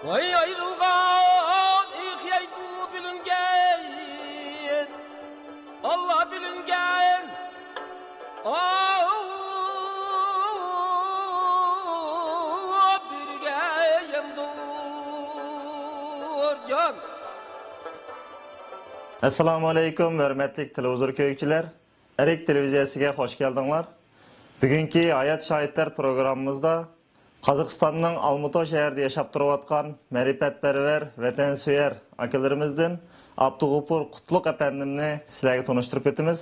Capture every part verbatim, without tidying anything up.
ۋاي ئايرىلغان ئېقىيايدۇ بىلىنگەن، ئاللا بىلىنگەن، ئاۋۇ بىرگەيەمدۇر جان. ئەسسالامۇ ئەلەيكۇم، ھۆرمەتلىك تېلېۋىزور كۆرگۈچىلەر. ئەرك تېلېۋىزىيەسىگە خوش كەلدىڭلار. بۈگۈنكى ھايات شاھىتلار پروگراممىمىزدا قازاقىستاننىڭ ئالمۇتا شەھىرىدە ياشاپ تۇرۇۋاتقان مەرىپەتپەرۋەر، ۋەتەنسۆيەر ئاكىلىرىمىزدىن ئابدۇغوپۇر قۇتلۇق ئەپەندىمنى سىلەرگە تونۇشتۇرۇپ ئۆتىمىز.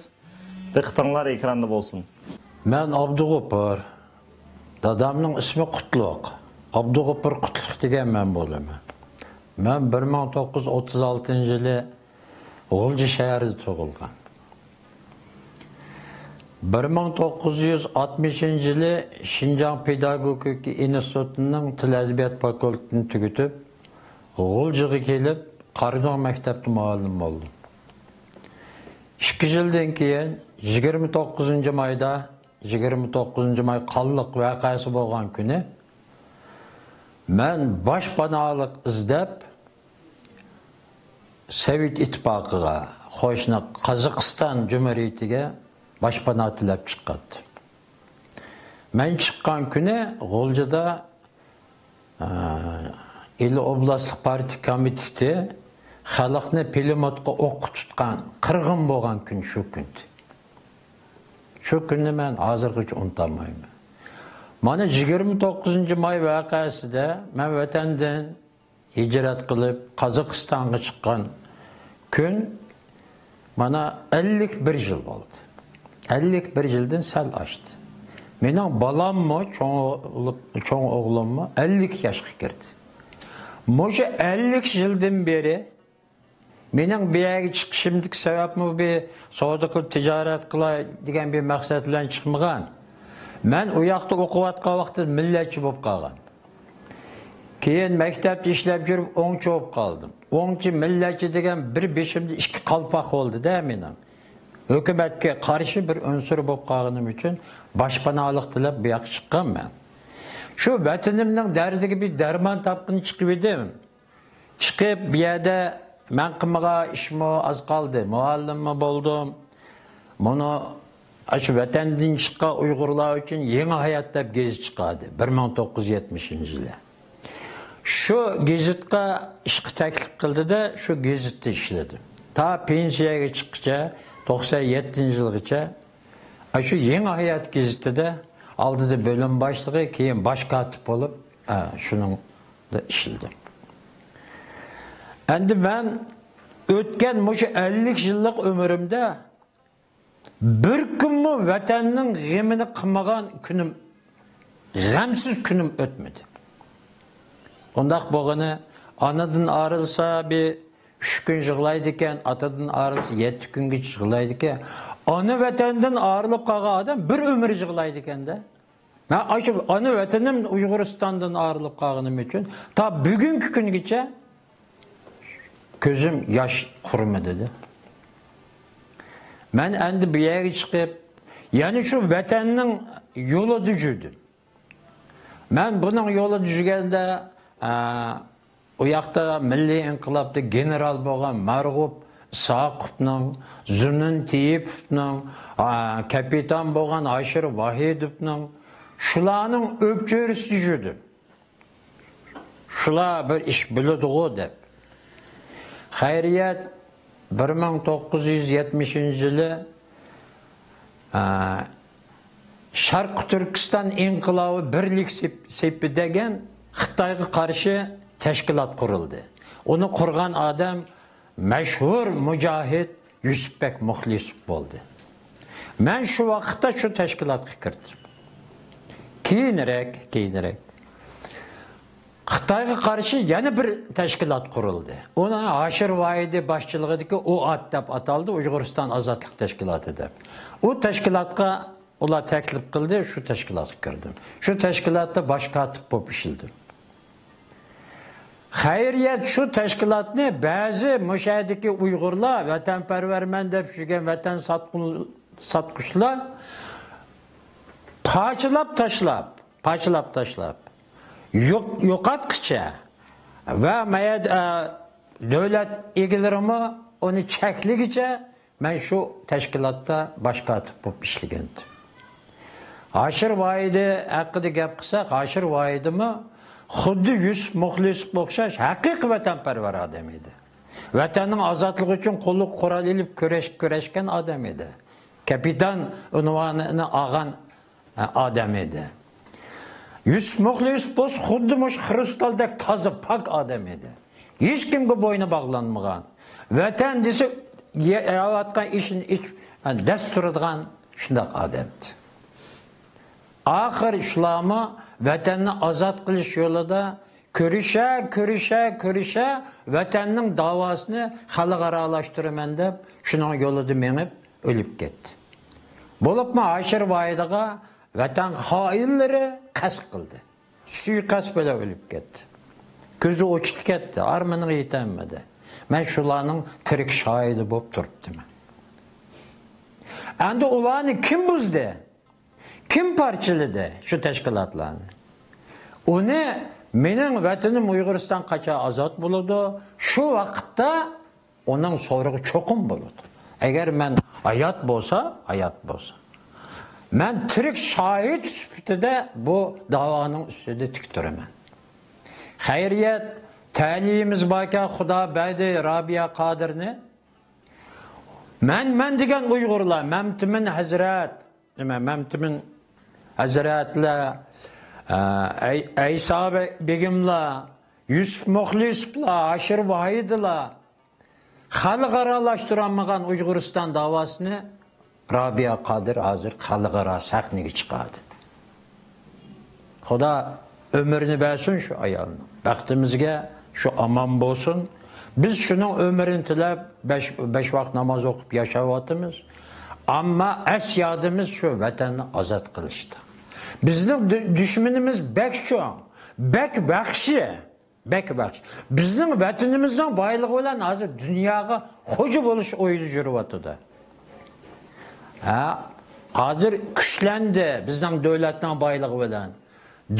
دىققىتىڭلار ئېكراندا بولسۇن. مەن ئابدۇغوپۇر. دادامنىڭ ئىسمى قۇتلۇق. ئابدۇغوپۇر قۇتلۇق دېگەن مەن بولىمەن. مەن بىر مىڭ توققۇز يۈز ئوتتۇز ئالتىنچى يىلى غۇلجا شەھىرىدە تۇغۇلغان. بىر مىڭ توققۇز يۈز ئاتمىشىنچى يىلى شىنجاڭ پېداگوگىكا ئىنستىتۇتىنىڭ تىل ئەدەبىيات فاكۇلتېتىنى تۈگىتىپ، غۇلجىغا كېلىپ، قارادۆڭ مەكتەپتە مۇئەللىم بولدۇم. ئىككى يىلدىن كېيىن، يىگىرمە توققۇزىنچى مايدا، يىگىرمە توققۇزىنچى ماي قانلىق ۋەقەسى بولغان كۈنى، مەن باشپاناھلىق ئىزدەپ، سوۋېت ئىتتىپاقىغا قوشنا قازاقىستان جۇمھۇرىيىتىگە باشپاناھ تىلەپ چىققانىدىم. مەن چىققان كۈنى غۇلجىدا، ئە، ئىلى ئوبلاستلىق پارتىيە كومىتېتى خەلقنى پىلىموتقا ئوققا تۇتقان، قىرغىن بولغان كۈن شۇ كۈندى. شۇ كۈننى مەن ھازىرغىچە ئۇنتالمايمەن. مانا، يىگىرمە توققۇزىنچى ماي ۋەقەسىدە مەن ۋەتەندىن ھىجرەت قىلىپ، قازاقىستانغا چىققان كۈن مانا ئەللىك بىر يىل بولدى. ئەللىك بىر يىلدىن سەل ئاشتى. مېنىڭ بالاممۇ، چوڭ ئوغلۇم-، چوڭ ئوغلۇممۇ ئەللىك ياشقا كىردى. مۇشۇ ئەللىك يىلدىن بېرى مېنىڭ بۇ يەرگە چىقىشىمدىكى سەۋەبمۇ بىر سودا قىلىپ تىجارەت قىلاي دېگەن بىر مەقسەت بىلەن چىقمىغان. مەن ئۇ ياقتا ئوقۇۋاتقان ۋاقتىدا مىللەتچى بولۇپ قالغان. كېيىن مەكتەپتە ئىشلەپ يۈرۈپ ئوڭچى بولۇپ قالدىم. ئوڭچى، مىللەتچى دېگەن بىر بېشىمدا ئىككى قالپاق بولدى-دە مېنىڭ. ھۆكۈمەتكە قارشى بىر ئۇنسۇر بولۇپ قالغىنىم ئۈچۈن باشپاناھلىق تىلەپ بۇ ياققا چىققان مەن. شۇ ۋەتىنىمنىڭ دەردىگە بىر دەرمان تاپقىلى چىقىۋىدىم. چىقىپ، بۇ يەردە مەن قىلمىغان ئىشمۇ ئاز قالدى. مۇئەللىممۇ بولدۇم. مانا ئاشۇ ۋەتەندىن چىققان ئۇيغۇرلار ئۈچۈن يېڭى ھايات دەپ گېزىت چىقاردى، بىر مىڭ توققۇز يۈز يەتمىشىنچى يىلى. شۇ گېزىتقا ئىشقا تەكلىپ قىلدى-دە، شۇ گېزىتتە ئىشلىدىم. تا پېنسىيەگە چىققىچە، توقسان يەتتىنچى يىلغىچە، ئاشۇ يېڭى ھايات گېزىتىدە ئالدىدا بۆلۈم باشلىقى، كېيىن باش كاتىپ بولۇپ، ئە، شۇنىڭدا ئىشلىدىم. ئەمدى مەن ئۆتكەن مۇشۇ ئەللىك يىللىق ئۆمرۈمدە بىر كۈنمۇ ۋەتەننىڭ غېمىنى قىلمىغان كۈنۈم، غەمسىز كۈنۈم ئۆتمىدى. ئۇنداق بولغىنى، ئانىدىن ئايرىلسا بىر ئۈچ كۈن يىغلايدىكەن، ئاتىدىن ئايرىلسا يەتتە كۈنگىچە يىغلايدىكەن. ئانا ۋەتەندىن ئايرىلىپ قالغان ئادەم بىر ئۆمۈر يىغلايدىكەن-دە. مەن ئاشۇ ئانا ۋەتىنىم ئۇيغۇرىستاندىن ئايرىلىپ قالغىنىم ئۈچۈن تا بۈگۈنكى كۈنگىچە كۆزۈم ياش قۇرۇمىدى. مەن ئەمدى بۇ يەرگە چىقىپ، يەنە شۇ ۋەتەننىڭ يولىدا يۈردۈم. مەن بۇنىڭ يولىدا يۈرگەندە، ئە، ئۇ ياقتا مىللىي ئىنقىلابتا گېنېرال بولغان مەرغۇپ ئىسھاقوفنىڭ، زۇنۇن تېيىپوفنىڭ، ئا، كاپىتان بولغان ھاشىر ۋاھىدوفنىڭ، شۇلارنىڭ ئۆپچۆرىسىدە يۈردۈم. شۇلار بىر ئىش بىلىدىغۇ دەپ. خەيرىيەت، بىر مىڭ توققۇز يۈز يەتمىشىنچى يىلى، ئا، شەرقىي تۈركىستان ئىنقىلابى بىرلىك سېپ-، سېپى دېگەن خىتايغا قارشى تەشكىلات قۇرۇلدى. ئۇنى قۇرغان ئادەم مەشھۇر مۇجاھىد يۈسۈپبەك مۇخلىسوف بولدى. مەن شۇ ۋاقىتتا شۇ تەشكىلاتقا كىردىم. كېيىنرەك، كېيىنرەك خىتايغا قارشى يەنە بىر تەشكىلات قۇرۇلدى. ئۇنى ھاشىر ۋاھىدى باشچىلىقىدىكى ئۇئات دەپ ئاتالدى، ئۇيغۇرىستان ئازادلىق تەشكىلاتى دەپ. ئۇ تەشكىلاتقا ئۇلار تەكلىپ قىلدى، شۇ تەشكىلاتقا كىردىم. شۇ تەشكىلاتتا باش كاتىپ بولۇپ ئىشلىدىم. خەيرىيەت شۇ تەشكىلاتنى بەزى مۇشۇ يەردىكى ئۇيغۇرلار، ۋەتەنپەرۋەرمەن دەپ يۈرگەن ۋەتەن ساتقۇن-، ساتقۇچىلار پارچىلاپ تاشلاپ، پارچىلاپ تاشلاپ، يوق-، يوقاتقىچە، ۋە مەيەد-، ئە، دۆلەت ئىگىلىرىمۇ ئۇنى چەكلىگىچە مەن شۇ تەشكىلاتتا باش كاتىپ بولۇپ ئىشلىگەنىدىم. ھاشىر ۋاھىدى ھەققىدە گەپ قىلساق، ھاشىر ۋاھىدىمۇ خۇددى يۈسۈپ مۇخلىسوۋغا ئوخشاش ھەقىقىي ۋەتەنپەرۋەر ئادەم ئىدى. ۋەتەننىڭ ئازادلىقى ئۈچۈن قولىغا قورال ئېلىپ كۈرەش-، كۈرەشكەن ئادەم ئىدى. كاپىتان ئۇنۋانىنى ئالغان ئادەم ئىدى. يۈسۈپ مۇخلىسوۋ بولسا خۇددى مۇشۇ خرۇستالدەك تازا پاك ئادەم ئىدى. ھېچكىمگە بوينى باغلانمىغان، ۋەتەن دېسە يەۋاتقان ئېشىنى ئىچىپ دەس تۇرىدىغان شۇنداق ئادەم ئىدى. ئاخىر شۇلارمۇ ۋەتەننى ئازاد قىلىش يولىدا كۈرىشە، كۈرىشە، كۈرىشە، ۋەتەننىڭ داۋاسىنى خەلقئارالاشتۇرىمەن دەپ، شۇنىڭ يولىدا مېڭىپ ئۆلۈپ كەتتى. بولۇپمۇ ھاشىر ۋاھىدىغا ۋەتەن خائىنلىرى قەست قىلدى. سۇيىقەست بىلەن ئۆلۈپ كەتتى. كۆزى ئوچۇق كەتتى، ئارمىنىغا يېتەلمىدى. مەن شۇلارنىڭ تىرىك شاھىدى بولۇپ تۇرۇپتىمەن. ئەمدى ئۇلارنى كىم بۇزدى؟ كىم پارچىلىدى شۇ تەشكىلاتلارنى؟ ئۇنى مېنىڭ ۋەتىنىم ئۇيغۇرىستان قاچان ئازاد بولىدۇ، شۇ ۋاقىتتا ئۇنىڭ سورىقى چوقۇم بولىدۇ. ئەگەر مەن ھايات بولسا، ھايات بولسا. مەن تىرىك شاھىت سۈپىتىدە بۇ داۋانىڭ ئۈستىدە تىك تۇرىمەن. خەيرىيەت، تەلىيىمىز باركەن، خۇدا بەردى رابىيە قادىرنى. مەن، مەن دېگەن ئۇيغۇرلار، مەمتىمىن ھەزرەت، نېمە، مەمتىمىن ھەزرەتلەر، ئە، ئەي-، ئەيسا بە-، بېگىملار، يۈسۈپ مۇخلىسوۋلار، ھاشىر ۋاھىدىلار، خەلقئارالاشتۇرالمىغان ئۇيغۇرىستان داۋاسىنى رابىيە قادىر ھازىر خەلقئارا سەھنىگە چىقاردى. خۇدا ئۆمرىنى بەرسۇن شۇ ئايالنىڭ. بەختىمىزگە شۇ ئامان بولسۇن. بىز شۇنىڭ ئۆمرىنى تىلەپ، بەش، بەش ۋاق ناماز ئوقۇپ ياشاۋاتىمىز. ئەمما ئەس يادىمىز شۇ ۋەتەننى ئازاد قىلىشتا. بىزنىڭ دۈ-، دۈشمىنىمىز بەك چوڭ، بەك ۋەھشىي. بەك ۋەھشىي. بىزنىڭ ۋەتىنىمىزنىڭ بايلىقى بىلەن ھازىر دۇنياغا خوجا بولۇش ئويىدا يۈرۈۋاتىدۇ. ھە، ھازىر كۈچلەندى بىزنىڭ دۆلەتنىڭ بايلىقى بىلەن.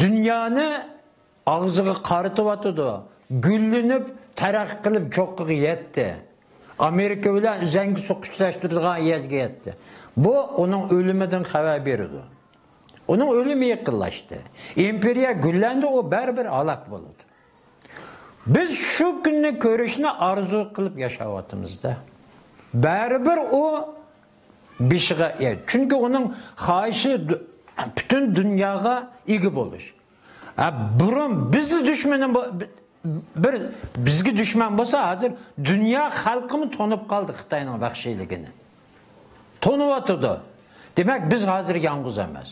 دۇنيانى ئاغزىغا قارىتىۋاتىدۇ. گۈللىنىپ، تەرەققىي قىلىپ، چوققىغا يەتتى. ئامېرىكا بىلەن ئۈزەڭگە سوقۇشلاشتۇرىدىغان يەرگە يەتتى. بۇ ئۇنىڭ ئۆلۈمىدىن خەۋەر بېرىدۇ. ئۇنىڭ ئۆلۈمى يېقىنلاشتى. ئىمپېرىيە گۈللەندى، ئۇ بەرىبىر ھالاك بولىدۇ. بىز شۇ كۈننى كۆرۈشنى ئارزۇ قىلىپ ياشاۋاتىمىز-دە. بەرىبىر ئۇ بېشىغا، يە، چۈنكى ئۇنىڭ خاھىشى دۇ-، پۈتۈن دۇنياغا ئىگە بولۇش. ھە، بۇرۇن بىزنى دۈشمىنى بو-، بى-، بىر بىزگە دۈشمەن بولسا، ھازىر دۇنيا خەلقىمۇ تونۇپ قالدى خىتاينىڭ ۋەھشىيلىكىنى. تونۇۋاتىدۇ. دېمەك، بىز ھازىر يالغۇز ئەمەس.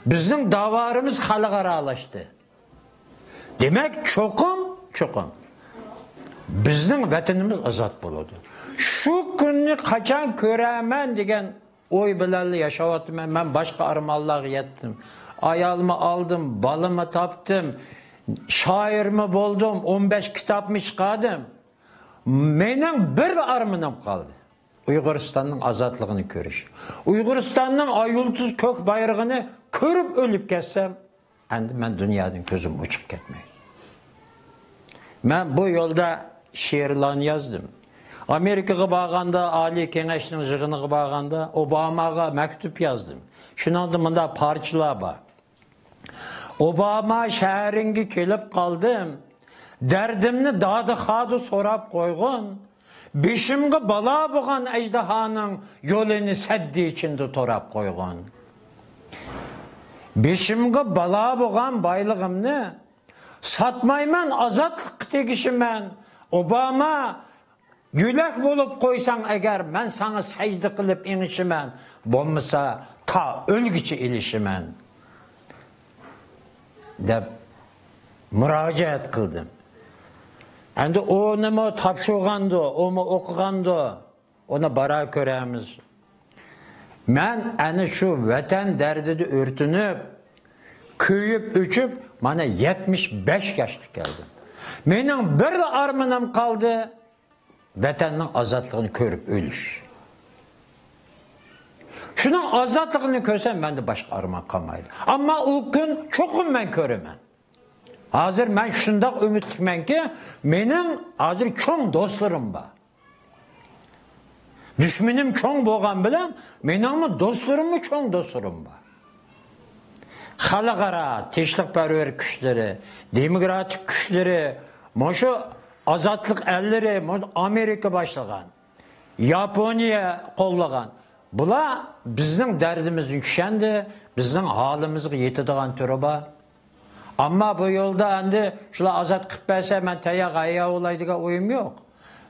بىزنىڭ داۋالىرىمىز خەلقئارالاشتى. دېمەك، چوقۇم، چوقۇم بىزنىڭ ۋەتىنىمىز ئازاد بولىدۇ. شۇ كۈننى قاچان كۆرەرمەن دېگەن ئوي بىلەنلا ياشاۋاتىمەن. مەن باشقا ئارمانلارغا يەتتىم. ئايالمۇ ئالدىم، بالىمۇ تاپتىم، شائىرمۇ بولدۇم، ئون بەش كىتابمۇ چىقاردىم. مېنىڭ بىر ئارمىنىم قالدى. ئۇيغۇرىستاننىڭ ئازادلىقىنى كۆرۈش. ئۇيغۇرىستاننىڭ ئاي يۇلتۇز كۆك بايرىقىنى كۆرۈپ ئۆلۈپ كەتسەم، ئەمدى مەن دۇنيادىن كۆزۈم ئوچۇق كەتمەيدۇ. مەن بۇ يولدا شېئىرلارنى يازدىم. ئامېرىكىغا بارغاندا، ئالىي كېڭەشنىڭ يىغىنىغا بارغاندا، ئوباماغا مەكتۇپ يازدىم. شۇنىڭدا مۇنداق پارچىلار بار. ئوباما، شەھىرىڭگە كېلىپ قالدىم. دەردىمنى دادىخادا سوراپ قويغىن. بېشىمغا بالا بولغان ئەجدىھانىڭ يولىنى سەددى ئىچىندە توراپ قويغىن. بېشىمغا بالا بولغان بايلىقىمنى ساتمايمەن، ئازادلىققا تېگىشىمەن. ئوباما، يۆلەك بولۇپ قويساڭ ئەگەر، مەن ساڭا سەجدە قىلىپ ئېڭىشىمەن، بولمىسا تا ئۆلگۈچە ئېلىشىمەن، دەپ مۇراجىئەت قىلدىم. ئەمدى ئۇنىمۇ تاپشۇرغاندۇ، ئۇمۇ ئوقۇغاندۇ، ئۇنى بارا كۆرەرمىز. مەن ئەنە شۇ ۋەتەن دەردىدە ئۆرتىنىپ، كۆيۈپ، ئۆچۈپ، مانا يەتمىش بەش ياشقا كەلدىم. مېنىڭ بىرلا ئارمىنىم قالدى، ۋەتەننىڭ ئازادلىقىنى كۆرۈپ ئۆلۈش. شۇنىڭ ئازادلىقىنى كۆرسەم، مەندە باشقا ئارمان قالمايدۇ. ئەمما ئۇ كۈن چوقۇم مەن كۆرىمەن. ھازىر مەن شۇنداق ئۈمىدلىكمەنكى، مېنىڭ ھازىر چوڭ دوستلىرىم بار. دۈشمىنىم چوڭ بولغان بىلەن، مېنىڭمۇ دوستلىرىممۇ چوڭ دوستلىرىم بار. خەلقئارا تىنچلىقپەرۋەر كۈچلىرى، دېموكراتىك كۈچلىرى، مۇشۇ ئازادلىق ئەللىرى، مۇشۇ ئامېرىكا باشلىغان، ياپونىيە قوللىغان. بۇلار بىزنىڭ دەردىمىزنى چۈشەندى، بىزنىڭ ھالىمىزغا يېتىدىغان تۈرى بار. ئەمما بۇ يولدا ئەمدى شۇلار ئازاد قىلىپ بەرسە، مەن تەييار ھەييار بولاي دېگەن ئويۇم يوق.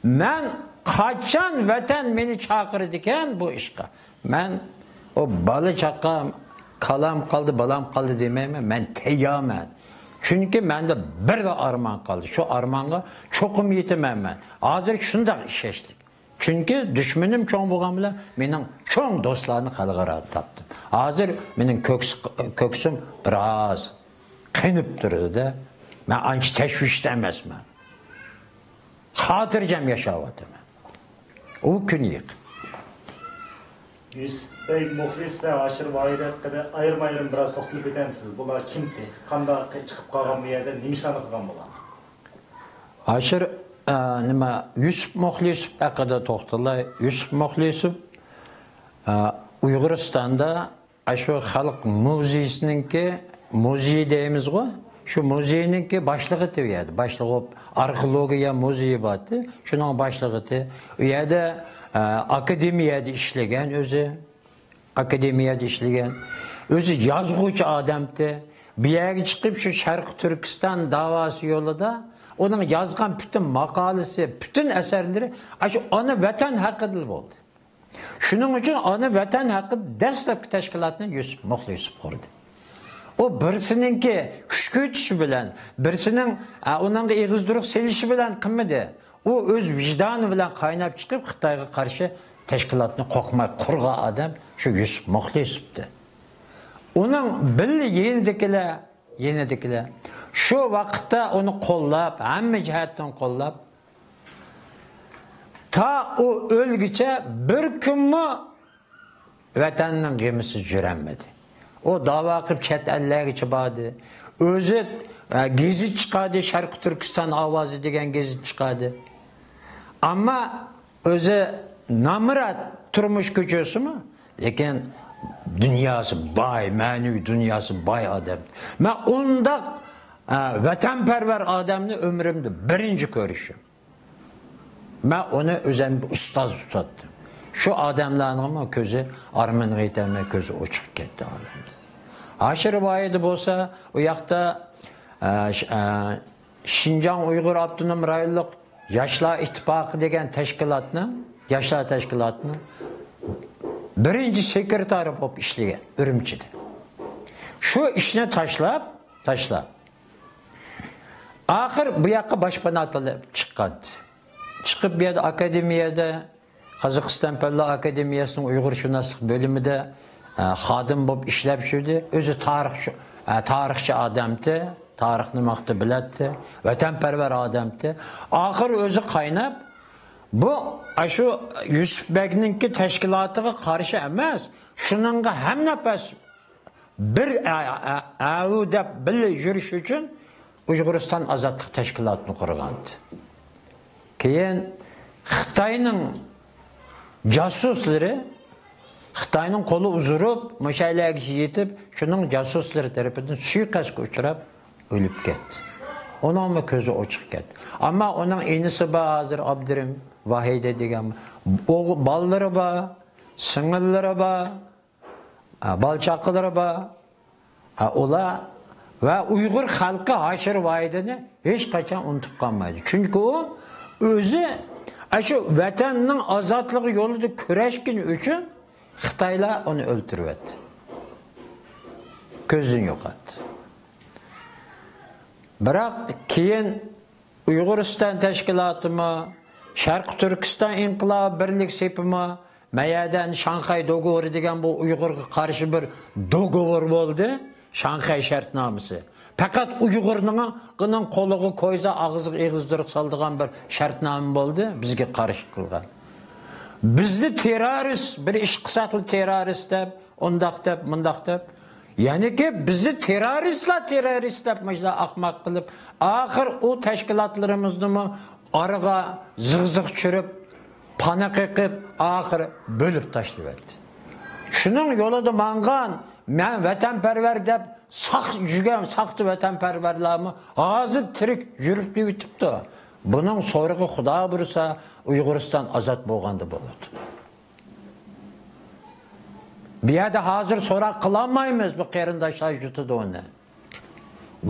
مەن قاچان ۋەتەن مېنى چاقىرىدىكەن بۇ ئىشقا، مەن ئۇ بالا چاقام، كالام قالدى، بالام قالدى دېمەيمەن، مەن تەييارمەن. چۈنكى مەندە بىرلا ئارمان قالدى، شۇ ئارمانغا چوقۇم يېتىمەن مەن. ھازىر شۇنداق ئىشەنچلىك. چۈنكى دۈشمىنىم چوڭ بولغان بىلەن، مېنىڭ چوڭ دوستلارنى خەلقئارادا تاپتىم. ھازىر مېنىڭ كۆكس-، كۆكسۈم بىراز قېنىپ تۇرىدۇ-دە. مەن ئانچە تەشۋىشتە ئەمەسمەن. خاتىرجەم ياشاۋاتىمەن. ئۇ كۈن يېقىن. يۈسۈپ بەگ مۇخلىس ۋە ھاشىر ۋاھىدى ھەققىدە ئايرىم-ئايرىم بىراز توختىلىپ ئۆتەمسىز؟ بۇلار كىمتى؟ قانداق چىقىپ قالغان بۇ يەردە؟ نېمە ئىشلارنى قىلغان بۇلار؟ ھاشىر، ئە، نېمە، يۈسۈپ مۇخلىسوف ھەققىدە توختىلاي. يۈسۈپ مۇخلىسوف، ئە، ئۇيغۇرىستاندا ئاشۇ خەلق مۇزېيىنىڭكى، مۇزېي دەيمىزغۇ، شۇ مۇزېينىڭكى باشلىقى ئىدى ئۇ يەردە. باشلىقى بولۇپ، ئارخېئولوگىيە مۇزېيى بار ئىدى، شۇنىڭ باشلىقى ئىدى. ئۇ يەردە، ئە، ئاكادېمىيەدە ئىشلىگەن ئۆزى. ئاكادېمىيەدە ئىشلىگەن. ئۆزى يازغۇچى ئادەمتى. بۇ يەرگە چىقىپ، شۇ شەرقىي تۈركىستان داۋاسى يولىدا ئۇنىڭ يازغان پۈتۈن ماقالىسى، پۈتۈن ئەسەرلىرى ئاشۇ ئانا ۋەتەن ھەققىدىلا بولدى. شۇنىڭ ئۈچۈن ئانا ۋەتەن ھەققىدە دەسلەپكى تەشكىلاتنى يۈسۈپ مۇخلىسوف قۇردى. ئۇ بىرسىنىڭكى كۈشكۈرتۈشى بىلەن، بىرسىنىڭ، ئە، ئۇنىڭغا ئېغىزدۇرۇق سېلىشى بىلەن قىلمىدى. ئۇ ئۆز ۋىجدانى بىلەن قايناپ چىقىپ، خىتايغا قارشى تەشكىلاتنى قورقماي قۇرغان ئادەم شۇ يۈسۈپ مۇخلىسوفتى. ئۇنىڭ بىللە يېنىدىكىلەر، يېنىدىكىلەر شۇ ۋاقىتتا ئۇنى قوللاپ، ھەممە جەھەتتىن قوللاپ، تا ئۇ ئۆلگۈچە بىر كۈنمۇ ۋەتەننىڭ غېمىسىز يۈرەلمىدى. ئۇ داۋا قىلىپ چەت ئەللەرگىچە باردى. ئۆزى، ئە، گېزىت چىقاردى، شەرقىي تۈركىستان ئاۋازى دېگەن گېزىت چىقاردى. ئەمما ئۆزى نامرات تۇرمۇش كۆچۈرسىمۇ، لېكىن دۇنياسى باي، مەنىۋى دۇنياسى باي ئادەم. مەن ئۇنداق، ئە، ۋەتەنپەرۋەر ئادەمنى ئۆمرۈمدە بىرىنچى كۆرۈشۈم. مەن ئۇنى ئۆزۈمگە ئۇستاز تۇتاتتىم. شۇ ئادەملەرنىڭمۇ كۆزى ئارمىنىغا يېتەلمەي، كۆزى ئوچۇق كەتتى ئادەمنىڭ. ھاشىر ۋاھىدى بولسا، ئۇ ياقتا، ئە، ش-، ئە، شىنجاڭ ئۇيغۇر ئاپتونوم رايونلۇق ياشلار ئىتتىپاقى دېگەن تەشكىلاتنىڭ، ياشلار تەشكىلاتىنىڭ بىرىنچى سېكرېتارى بولۇپ ئىشلىگەن ئۈرۈمچىدە. شۇ ئىشنى تاشلاپ، تاشلاپ، ئاخىر بۇ ياققا باشپانا تاللاپ چىققان. چىقىپ بۇ يەردە ئاكادېمىيەدە، قازاقىستان پەنلەر ئاكادېمىيەسىنىڭ ئۇيغۇرشۇناسلىق بۆلۈمىدە، ئە، خادىم بولۇپ ئىشلەپ يۈردى. ئۆزى تارىخچى، ئە، تارىخچى ئادەمتى، تارىخنى ماختى بىلەتتى، ۋەتەنپەرۋەر ئادەمتى. ئاخىر ئۆزى قايناپ، بۇ، ئاشۇ يۈسۈپ بەگنىڭكى تەشكىلاتىغا قارشى ئەمەس، شۇنىڭغا ھەمنەپەس بىر ئە-، ئە-، ئەۋۇ دەپ بىللە يۈرۈش ئۈچۈن ئۇيغۇرىستان ئازادلىق تەشكىلاتىنى قۇرغانىدى. كېيىن خىتاينىڭ جاسۇسلىرى، خىتاينىڭ قولى ئۇزىرىپ، مۇشۇ يەرلەرگىچە يېتىپ، شۇنىڭ جاسۇسلىرى تەرىپىدىن سۇيىقەستكە ئۇچراپ ئۆلۈپ كەتتى. ئۇنىڭمۇ كۆزى ئوچۇق كەتتى. ئەمما ئۇنىڭ ئىنىسى بار ھازىر، ئابدۇرېھىم ۋاھىدى دېگەن. ئوغ-، بالىلىرى بار، سىڭىللىرى بار. ھە، بالا-چاقىلىرى بار. ھە، ئۇلار ۋە ئۇيغۇر خەلقى ھاشىر ۋاھىدىنى ھېچقاچان ئۇنتۇپ قالمايدۇ. چۈنكى ئۇ ئۆزى ئاشۇ ۋەتەننىڭ ئازادلىقى يولىدا كۈرەشكىنى ئۈچۈن خىتايلار ئۇنى ئۆلتۈرۈۋەتتى. كۆزدىن يوقاتتى. بىراق كېيىن ئۇيغۇرىستان تەشكىلاتىمۇ، شەرقىي تۈركىستان ئىنقىلابى بىرلىك سېپىمۇ، مەيەدە شاڭخەي دوگوۋورى دېگەن بۇ ئۇيغۇرغا قارشى بىر دوگوۋور بولدى، شاڭخەي شەرتنامىسى. پەقەت ئۇيغۇرنىڭ قولىغا كويزا، ئاغزىغا ئېغىزدۇرۇق سالىدىغان بىر شەرتنامە بولدى، بىزگە قارشى قىلغان. بىزنى تېررورىست، بىر ئىش قىلساقلا تېررورىست دەپ، ئۇنداق دەپ، مۇنداق دەپ، يەنىكى بىزنى تېررورىستلار، تېررورىست دەپ مۇشۇنداق ئاقماق قىلىپ، ئاخىر ئۇ تەشكىلاتلىرىمىزنىمۇ ئارىغا زىغزىغ چۈشۈرۈپ، پانا قېقىپ، ئاخىر بۆلۈپ تاشلىۋەتتى. شۇنىڭ يولىدا ماڭغان، مەن ۋەتەنپەرۋەر دەپ ساق-، يۈرگەن ساختا ۋەتەنپەرۋەرلەرمۇ ھازىر تىرىك يۈرۈپ يېتىپتۇ. بۇنىڭ سورىقى، خۇدا بۇيرۇسا، ئۇيغۇرىستان ئازاد بولغاندا بولىدۇ. بۇ يەردە ھازىر سوراق قىلالمايمىز، بۇ قېرىنداشلار يۇتىدۇ ئۇنى.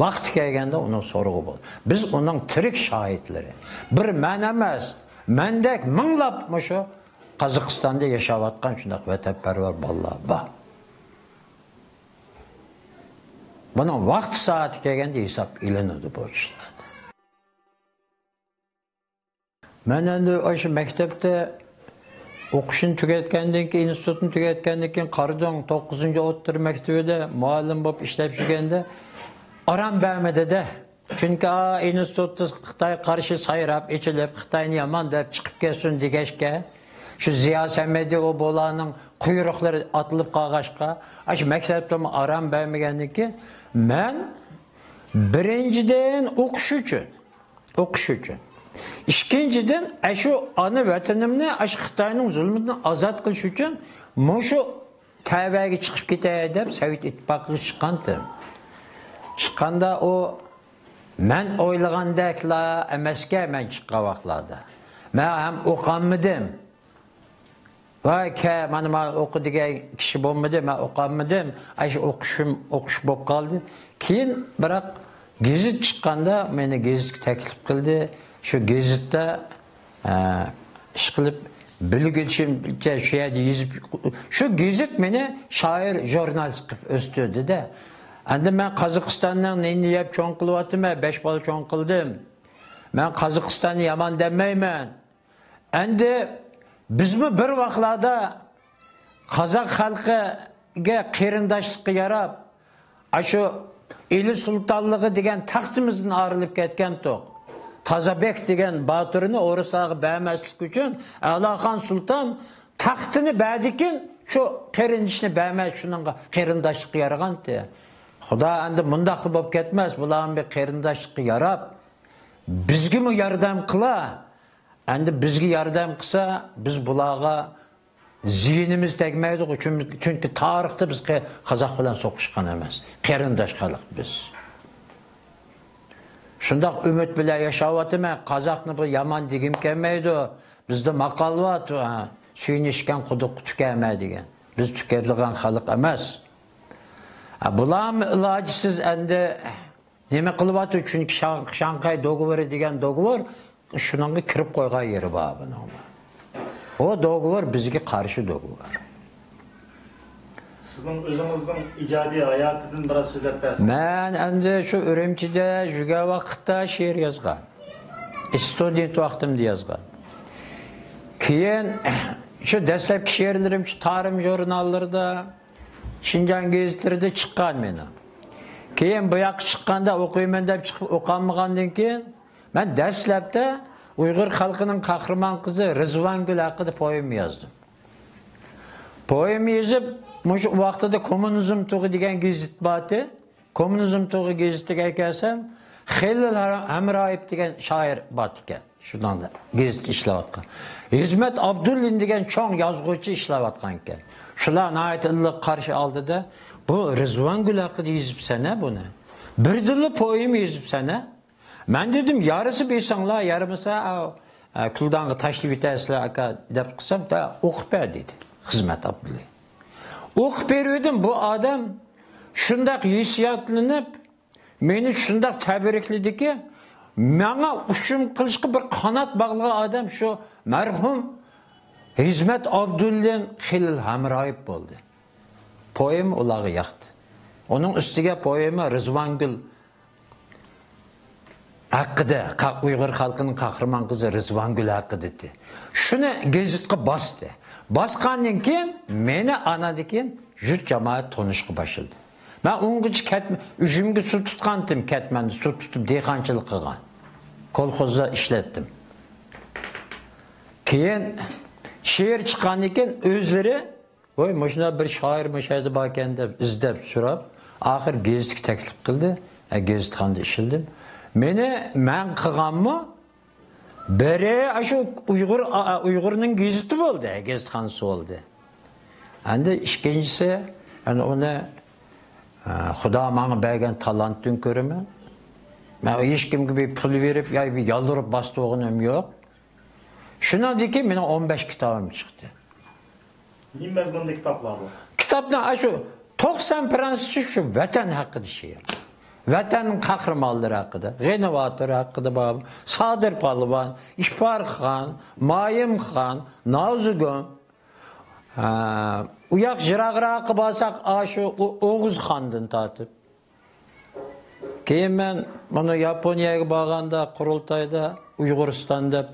ۋاقتى كەلگەندە ئۇنىڭ سورىقى بولىدۇ. بىز ئۇنىڭ تىرىك شاھىتلىرى. بىر مەن ئەمەس، مەندەك مىڭلاپ مۇشۇ قازاقىستاندا ياشاۋاتقان شۇنداق ۋەتەنپەرۋەر بالىلار بار. بۇنىڭ ۋاقتى سائىتى كەلگەندە ھېساب ئېلىنىدۇ بۇ ئىشلاردا. مەن ئەمدى ئاشۇ مەكتەپتە ئوقۇشنى تۈگەتكەندىن كېيىن، ئىنستىتۇتنى تۈگەتكەندىن كېيىن قارادۆڭ توققۇزىنچى ئوتتۇرا مەكتىۋىدە مۇئەللىم بولۇپ ئىشلەپ يۈرگەندە ئارام بەرمىدى-دە. چۈنكى، ئا، ئىنستىتۇتتا خىتاي قارشى سايراپ، ئېچىلىپ، خىتاينى يامان دەپ چىقىپ كەتسۇن دېگەچكە، شۇ زىيا سەمەدى، ئۇ بۇلارنىڭ قۇيرۇقلىرى ئاتىلىپ قالغاچقا، ئاشۇ مەكتەپتىمۇ ئارام بەرمىگەندىن كېيىن، مەن بىرىنچىدىن ئوقۇش ئۈچۈن، ئوقۇش ئۈچۈن. ئىككىنچىدىن، ئەشۇ ئانا ۋەتىنىمنى ئاشۇ خىتاينىڭ زۇلمىدىن ئازاد قىلىش ئۈچۈن مۇشۇ تەۋەگە چىقىپ كېتەي دەپ سوۋېت ئىتتىپاقىغا چىققانتىم. چىققاندا ئۇ مەن ئويلىغاندەكلا ئەمەسكەن مەن چىققان ۋاقىتلاردا. مەن ھەم ئوقۇالمىدىم. ۋاي كە، مانا مانا ئوقۇ دېگەن كىشى بولمىدى، مەن ئوقۇالمىدىم. ئاشۇ ئوقۇشۇم، ئوقۇش بولۇپ قالدى. كېيىن، بىراق، گېزىت چىققاندا مېنى گېزىتكە تەكلىپ قىلدى. شۇ گېزىتتە، ئە، ئىشقىلىپ، بىلگۈچىمچە شۇ يەردە يېزىپ، شۇ گېزىت مېنى شائىر، ژۇرنالىست قىلىپ ئۆستۈردى-دە. ئەمدى مەن قازاقىستاننىڭ نېنىنى يەپ چوڭ قىلىۋاتىمەن، بەش بالا چوڭ قىلدىم. مەن قازاقىستاننى يامان دېمەيمەن. ئەمدى بىزمۇ بىر ۋاقىتلاردا قازاق خەلقىگە قېرىنداشلىققا ياراپ، ئاشۇ ئىلى سۇلتانلىقى دېگەن تەختىمىزدىن ئايرىلىپ كەتكەنتۇق. تازابېك دېگەن باتۇرنى ئورۇسلارغا بەرمەسلىك ئۈچۈن ئەلاخان سۇلتان تەختىنى بەردىكىن، شۇ قېرىندىشىنى بەرمەي، شۇنىڭغا قېرىنداشلىققا يارىغانتى. خۇدا ئەمدى مۇنداقلا بولۇپ كەتمەس، بۇلارمۇ بىر قېرىنداشلىققا ياراپ، بىزگىمۇ ياردەم قىلا. ئەمدى بىزگە ياردەم قىلسا، بىز بۇلارغا زىيىنىمىز تەگمەيدىغۇ، چۈن-، چۈنكى تارىختا بىز قە-، قازاق بىلەن سوقۇشقان ئەمەس. قېرىنداش خەلق بىز. شۇنداق ئۈمىد بىلەن ياشاۋاتىمەن. قازاقنى بۇ يامان دېگۈم كەلمەيدۇ. بىزدە ماقال بار، ھە، سۈيىنى ئىچكەن قۇدۇققا تۈكەرمە دېگەن. بىز تۈكەيدىغان خەلق ئەمەس. ھە، بۇلارمۇ ئىلاجسىز ئەمدى نېمە قىلىۋاتىدۇ؟ چۈنكى شاڭ-، شاڭخەي دوگوۋورى دېگەن دوگوۋور شۇنىڭغا كىرىپ قويغان يېرى بار بۇنىڭ. ئۇ دوگوۋور بىزگە قارشى دوگوۋور. سىزنىڭ ئۆزىڭىزنىڭ ئىجادىي ھاياتىدىن بىراز سۆزلەپ بەرسىڭىز. مەن ئەمدى شۇ ئۈرۈمچىدە يۈرگەن ۋاقىتتا شېئىر يازغان. ئىستۇدېنت ۋاقتىمدا يازغان. كېيىن شۇ دەسلەپكى شېئىرلىرىم شۇ تارىم ژۇرناللىرىدا، شىنجاڭ گېزىتلىرىدە چىققان مېنىڭ. كېيىن بۇ ياققا چىققاندا ئوقۇيمەن دەپ چىقىپ ئوقالمىغاندىن كېيىن، مەن دەسلەپتە ئۇيغۇر خەلقىنىڭ قەھرىمان قىزى رىزۋانگۈل ھەققىدە پوئېما يازدىم. پوئېما يېزىپ، مۇشۇ ۋاقتىدا كوممۇنىزم تۇغى دېگەن گېزىت بارتى. كوممۇنىزم تۇغى گېزىتىگە ئەكەلسەم، خېلىل ھە-، ھەمرايېف دېگەن شائىر بارتىكەن. شۇنىڭدا گېزىتتە ئىشلەۋاتقان. ھىزمەت ئابدۇللىن دېگەن چوڭ يازغۇچى ئىشلەۋاتقانىكەن. شۇلار ناھايىتى ئىللىق قارشى ئالدىدا، بۇ رىزۋانگۈل ھەققىدە يېزىپسەن-ھە بۇنى. بىردىنلا پوئېما يېزىپسەن-ھە. مەن دېدىم، يارىسا بېسىڭلار، يارىمىسا، ئاۋۇ، ئە، كۈلدانغا تاشلىۋېتەرسىلەر، ئاكا، دەپ قىلسام، دە، ئوقۇپ بەر، دېدى خىزمەت ئابدۇللى. ئوقۇپ بېرىۋىدىم، بۇ ئادەم شۇنداق ھېسسىياتلىنىپ، مېنى شۇنداق تەبرىكلىدىكى، ماڭا ئۇچۇم قىلىشقا بىر قانات باغلىغان ئادەم شۇ مەرھۇم ھىزمەت ئابدۇللىن، خېلىل ھەمرايېف بولدى. پوئېما ئۇلارغا ياقتى. ئۇنىڭ ئۈستىگە پوئېما رىزۋانگۈل ھەققىدە، قا-، ئۇيغۇر خەلقىنىڭ قەھرىمان قىزى رىزۋانگۈل ھەققىدە ئىدى. شۇنى گېزىتقا باستى. باسقاندىن كېيىن مېنى ئاناندىن كېيىن يۇرت جامائەت تونۇشقا باشلىدى. مەن ئۇنغىچە كەتمە-، ئۈجۈمگە سۇ تۇتقانتىم، كەتمەندە سۇ تۇتۇپ دېھقانچىلىق قىلغان. كولخوزدا ئىشلەتتىم. كېيىن شېئىر چىققاندىن كېيىن ئۆزلىرى، ۋاي، مۇشۇنداق بىر شائىر مۇشۇ يەردە باركەن دەپ ئىزدەپ سوراپ، ئاخىر گېزىتكە تەكلىپ قىلدى. ھە، گېزىتخانىدا ئىشلىدىم. مېنى مەن قىلغانمۇ بىرى، ئاشۇ ئۇيغۇر، ئا، ئا، ئۇيغۇرنىڭ گېزىتى بولدى، ھە، گېزىتخانىسى بولدى. ئەندى ئىككىنچىسى، يەنى ئۇنى، ئە، خۇدا ماڭا بەرگەن تالانتتىن كۆرىمەن. مەن ھېچكىمگە بىر پۇل بېرىپ يا بىر يالۋۇرۇپ باستۇرغىنىم يوق. شۇنىڭدىن كېيىن مېنىڭ ئون بەش كىتابىم چىقتى. نېمە مەزمۇندا كىتابلار بۇ؟ كىتابنىڭ ئاشۇ توقسان پىرسەنتى شۇ ۋەتەن ھەققىدە شېئىر. ۋەتەننىڭ قەھرىمانلىرى ھەققىدە، غېنى باتۇر ھەققىدە بار، سادىر پالۋان، ئىپارخان، مايىمخان، نازۇگۇم. ھە، ئۇياق يىراقراققا بارساق، ئاشۇ ئو-، ئوغۇزخاندىن تارتىپ. كېيىن مەن مانا ياپونىيەگە بارغاندا، قۇرۇلتايدا ئۇيغۇرىستان دەپ،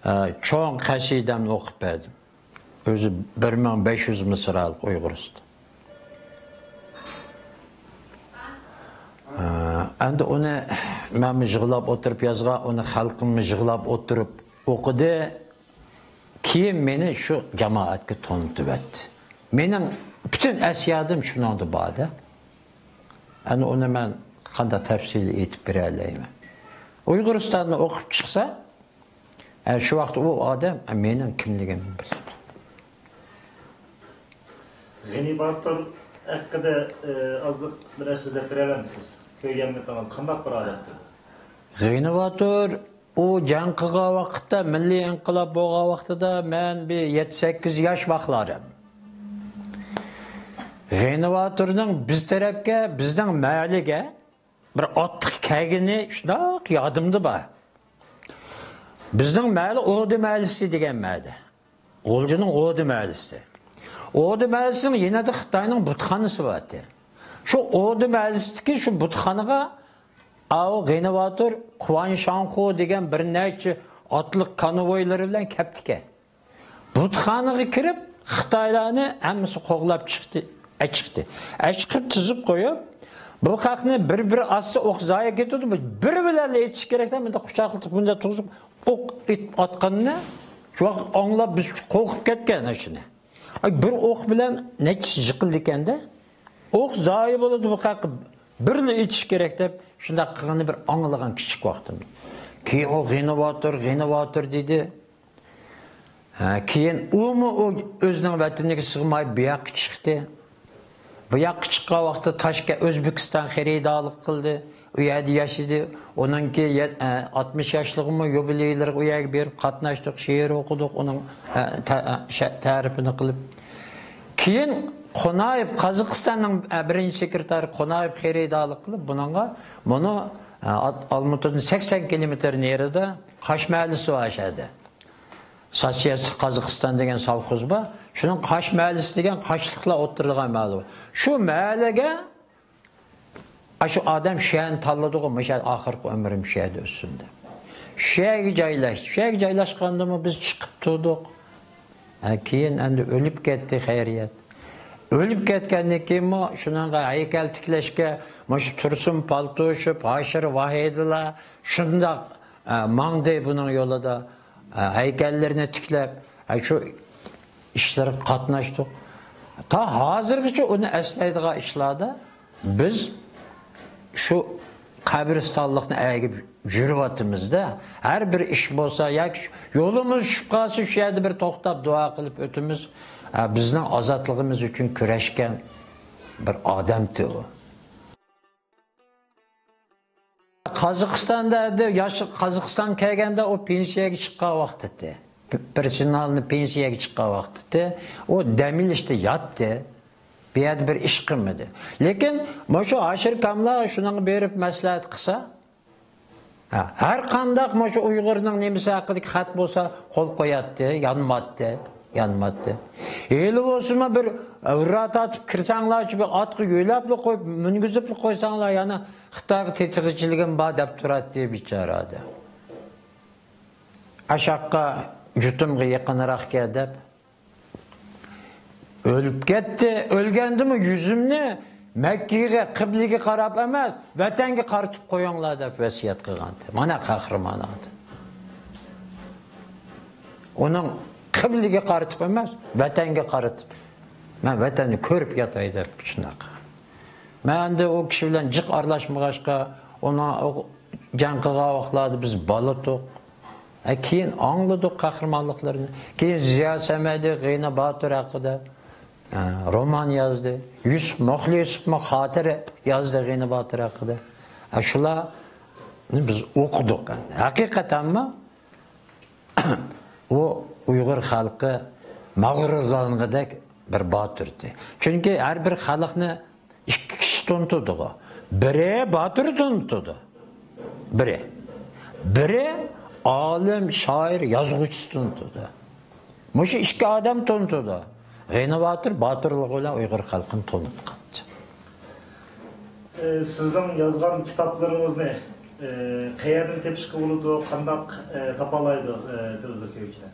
ئە، چوڭ قەسىدەمنى ئوقۇپ بەردىم. ئۆزى بىر مىڭ بەش يۈز مىسرالىق ئۇيغۇرىستان. ئە، ئەمدى ئۇنى مەنمۇ يىغلاپ ئولتۇرۇپ يازغان، ئۇنى خەلقىممۇ يىغلاپ ئولتۇرۇپ ئوقۇدى. كېيىن مېنى شۇ جامائەتكە تونۇتۇۋەتتى. مېنىڭ پۈتۈن ئەسيادىم شۇنىڭدا بار-دە. ئەنە ئۇنى مەن قانداق تەپسىلىي ئېيتىپ بېرەلەيمەن. ئۇيغۇرىستاننى ئوقۇپ چىقسا، ئە، شۇ ۋاقىتتا ئۇ ئادەم، ئە، مېنىڭ كىملىكىمنى بىلىدۇ. غېنى باتۇر ھەققىدە، ئە، ئازلىق بىرەر سۆزلەپ بېرەلەمسىز؟ كۆرگەنمىتىڭىز؟ قانداق بىر ئادەمتى؟ غېنى باتۇر ئۇ جەڭ قىلغان ۋاقىتتا، مىللىي ئىنقىلاب بولغان ۋاقتىدا مەن بىر يەتتە سەككىز ياش ۋاقلارىم. غېنى باتۇرنىڭ بىز تەرەپكە، بىزنىڭ مەھەللىگە بىر ئاتلىق كەلگىنى شۇنداق يادىمدا بار. بىزنىڭ مەھەللە ئوردۇ مەھەللىسى دېگەن مەھەللە. غۇلجىنىڭ ئوردۇ مەھەللىسى. ئوردۇ مەھەللىسىنىڭ يېنىدا خىتاينىڭ بۇتخانىسى بارتى. شۇ ئوردۇ مەھەللىسىدىكى شۇ بۇتخانىغا ئاۋۇ غېنى باتۇر، قۇۋان شاڭخۇ دېگەن بىر نەچچە ئاتلىق كانۋويلىرى بىلەن كەپتىكەن. بۇتخانىغا كىرىپ، خىتايلارنى ھەممىسى قوغلاپ چىقتى، ئەچىقتى. ئەچىقىپ تىزىپ قويۇپ، بۇ خەقنى بىر-بىر ئاتسا ئوق زايە كېتىدۇ، بىر بىلەنلا ئېتىش كېرەك دەپ، مۇنداق قۇچاقلىتىپ، مۇنداق تۇرغۇزۇپ، ئوق ئېتىپ ئاتقىنىنى شۇ ۋاقىت ئاڭلاپ، بىز قورقۇپ كەتكەن شۇنى. ئاي، بىر ئوق بىلەن نەچچىسى يىقىلىدىكەن-دە. ئوق زايە بولىدۇ، بۇ خەق بىرلا ئېتىش كېرەك دەپ، شۇنداق قىلغىنىنى بىر ئاڭلىغان كىچىك ۋاقتىمدا. كېيىن ئۇ غېنى باتۇر، غېنى باتۇر دېدى. ھە، كېيىن ئۇمۇ ئۇ ئۆزىنىڭ ۋەتىنىگە سىغماي بۇ ياققا چىقتى. بۇ ياققا چىققان ۋاقىتتا تاشكەنت، ئۆزبېكىستان خېرىدارلىق قىلدى. ئۇ يەردە ياشىدى. ئۇنىڭكى يە-، ئە، ئاتمىش ياشلىقىمۇ يۇبىلېيلىرىغا ئۇ يەرگە بېرىپ قاتناشتۇق، شېئىر ئوقۇدۇق، ئۇنىڭ، ئە، تە-، ئە، شە-، تەرىپىنى قىلىپ. كېيىن قونايېۋ، قازاقىستاننىڭ، ئە، بىرىنچى سېكرېتارى قونايېۋ خېرىدارلىق قىلىپ، بۇنىڭغا، مانا، ئە، ئات-، ئالمۇتىدىن سەكسەن كىلومېتىر نېرىدا قاش مەھەللىسى بار شەھەردە. سوتسىيالىستىك قازاقىستان دېگەن سوۋخوز بار. شۇنىڭ قاش مەھەللىسى دېگەن قاشلىقلار ئولتۇرىدىغان مەھەللە بار. شۇ مەھەللىگە ئاشۇ ئادەم شۇ يەرنى تاللىدىغۇ، مۇشۇ يەردە ئاخىرقى ئۆمرۈم شۇ يەردە ئۆتسۇن دەپ. شۇ يەرگە جايلاشتى. شۇ يەرگە جايلاشقاندىمۇ بىز چىقىپ تۇردۇق. ھە، كېيىن ئەمدى ئۆلۈپ كەتتى، خەيرىيەت. ئۆلۈپ كەتكەندىن كېيىنمۇ شۇنىڭغا ھەيكەل تىكلەشكە مۇشۇ تۇرسۇن پالتوشېۋ، ھاشىر ۋاھىدىلار شۇنداق، ئە، ماڭدى بۇنىڭ يولىدا. ئە، ھەيكەللىرىنى تىكلەپ، ئە، شۇ ئىشلارغا قاتناشتۇق. تا ھازىرغىچە ئۇنى ئەسلەيدىغان ئىشلاردا بىز شۇ قەبرىستانلىقنى ئەگىپ يۈرۈۋاتىمىز-دە. ھەر بىر ئىش بولسا ياكى شۇ يولىمىز چۈشۈپ قالسا، شۇ يەردە بىر توختاپ دۇئا قىلىپ ئۆتىمىز. ئە، بىزنىڭ ئازادلىقىمىز ئۈچۈن كۈرەشكەن بىر ئادەمتى ئۇ. قازاقىستاندا ئەدى ياش، قازاقىستان كەلگەندە ئۇ پېنسىيەگە چىققان ۋاقتىتى. پېرسونالنى پېنسىيەگە چىققان ۋاقتىتى. ئۇ دەم ئېلىشتا ياتتى. بۇ يەردە بىر ئىش قىلمىدى. لېكىن مۇشۇ ھاشىر كاملا شۇنىڭغا بېرىپ مەسلىھەت قىلسا، ھە، ھەر قانداق مۇشۇ ئۇيغۇرنىڭ نېمىسى ھەققىدىكى خەت بولسا قول قوياتتى، يانماتتى، يانماتتى. ھېلى بولسىمۇ بىر ھۇررا تارتىپ كىرسەڭلارچۇ، بىر ئاتقا يۆلەپلا قويۇپ، مىنگۈزۈپلا قويساڭلار، يەنە خىتايغا تېتىغۇچىلىكىم بار دەپ تۇراتتى بىچارە ئادەم. ئاشاققا جۇتۇمغا يېقىنراق كەل دەپ. ئۆلۈپ كەتتى. ئۆلگەندىمۇ يۈزۈمنى مەككىگە، قىبلىگە قاراپ ئەمەس، ۋەتەنگە قارىتىپ قويۇڭلار دەپ ۋەسىيەت قىلغانتى. مانا قەھرىمان ئادەم. ئۇنىڭ قىبلىگە قارىتىپ ئەمەس، ۋەتەنگە قارىتىپ، مەن ۋەتەننى كۆرۈپ ياتاي دەپ شۇنداق قىلغان. مەن ئەمدى ئۇ كىشى بىلەن جىق ئارىلاشمىغاچقا، ئۇنىڭ ئۇ جەڭ قىلغان ۋاقىتلاردا بىز بالا ئىدۇق. ھە، كېيىن ئاڭلىدۇق قەھرىمانلىقلىرىنى. كېيىن زىيا سەمەدى غېنى باتۇر ھەققىدە، ھە، رومان يازدى. يۈسۈپ مۇخلىسوفمۇ خاتىرە يازدى غېنى باتۇر ھەققىدە. ھە، شۇلارنى بىز ئوقۇدۇق. ھەقىقەتەنمۇ ئۇ ئۇيغۇر خەلقى مەغرۇرلانغۇدەك بىر باتۇر ئىدى. چۈنكى ھەر بىر خەلقنى ئىككى كىشى تونۇتىدىغۇ. بىرى باتۇر تونۇتىدۇ. بىرى. بىرى ئالىم، شائىر، يازغۇچىسى تونۇتىدۇ. مۇشۇ ئىككى ئادەم تونۇتىدۇ. غېنى باتۇر باتۇرلۇقى بىلەن ئۇيغۇر خەلقىنى تونۇتقانتى. ئى، سىزنىڭ يازغان كىتابلىرىڭىزنى، ئى، قەيەردىن تېپىشقا بولىدۇ، قانداق، ئى، تاپالايدۇ، ئى، تېلېۋىزور كۆرگۈچىلەر؟